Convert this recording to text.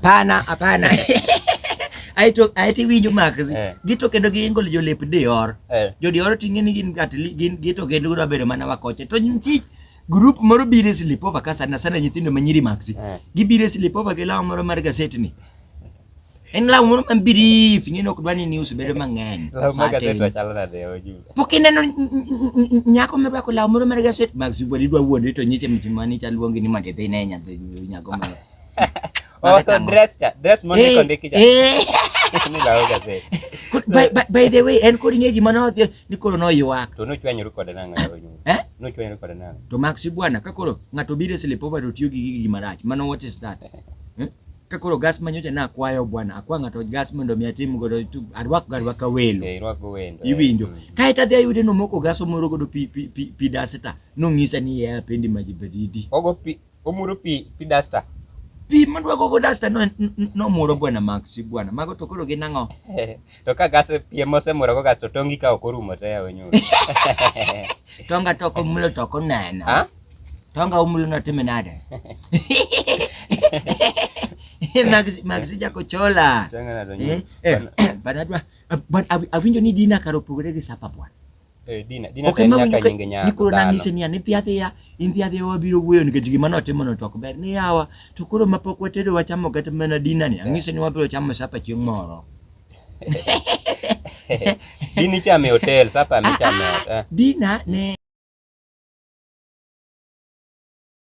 Hapana, hapana. Aito aito iwinjo Max. Eh. Gito kendo giingo jolep Dior. Eh. Jo Dior ting'e ni gin at gin gito kendo gidwa bedo mana wakoche. To nitie group moro biro e sleepover ka sana sana nyithindo ma nyiri Max. Eh. Gibiro e sleepover gi law moro mar gaset ni. En law moro ma brief, ing'e ni ok dwa ni news bedo mang'eny. Law mar gaset Satin. to chalo nade Onyulo? Pok ineno nyako mirwako law moro mar gaset Max wuod idwa wuondi to nyiche mani cha luongi ni mondo idhi ne nyathi nyako moro. Oh, to dress cha, dress mondiko Eh, ndiki cha. eh. Ni law gaset. By the way, en kod ing'e gima nodhi ni koro noywak. To nuchwanyoru kode nang'o yawa Onyulo? Eh? Nuchwanyoru kode nang'o? To Maxi bwana, ka koro ng'ato biro e sleepover to tiyo gi gigi marach, mano what is that? Eh? Ka koro gas manyocha nakwayo bwana, akwa ng'ato gas mondo mi atim godo, arwak go arwaka welo. Eh, irwak go wendo. eh. Iwinjo. Mm. Kae to adhi ayude nomoko gas omoro godo pi pi pi, pi dasta. Nong'isa ni ya apendi maji baridi. Ogo pi, omuro pi, pi dasta. Pi madwa gogo dasta no nomoro bwana Maxi bwana. Mago to koro gin ang'o? To ka gas pi ema osemuro go gas to tongi ka ok orumo te yawa Onyulo. Tonga to ok omulo to ok oneno. Ha? Tonga omulo notime nade? Maxi Maxi jakochola. Tonga nade Onyulo? Eh, eh, bana adwa bwana awinjo ni dina kar opogore gi sapa bwana. Eh, dina, dina Ok to en ema nyaka winjo ka nying ni koro dhano. nang'ise niya ni dhi adhiya in dhi adhiya wabiro wuoyo nikech gima notimono to ok ber ni yawa to koro mapok watedo wachamo kata mana dina ni ang'ise ni wabiro chamo sapa chieng' moro. Dini ichamo e hotel, sapa ema ichamo e ot. Eh. Dina ne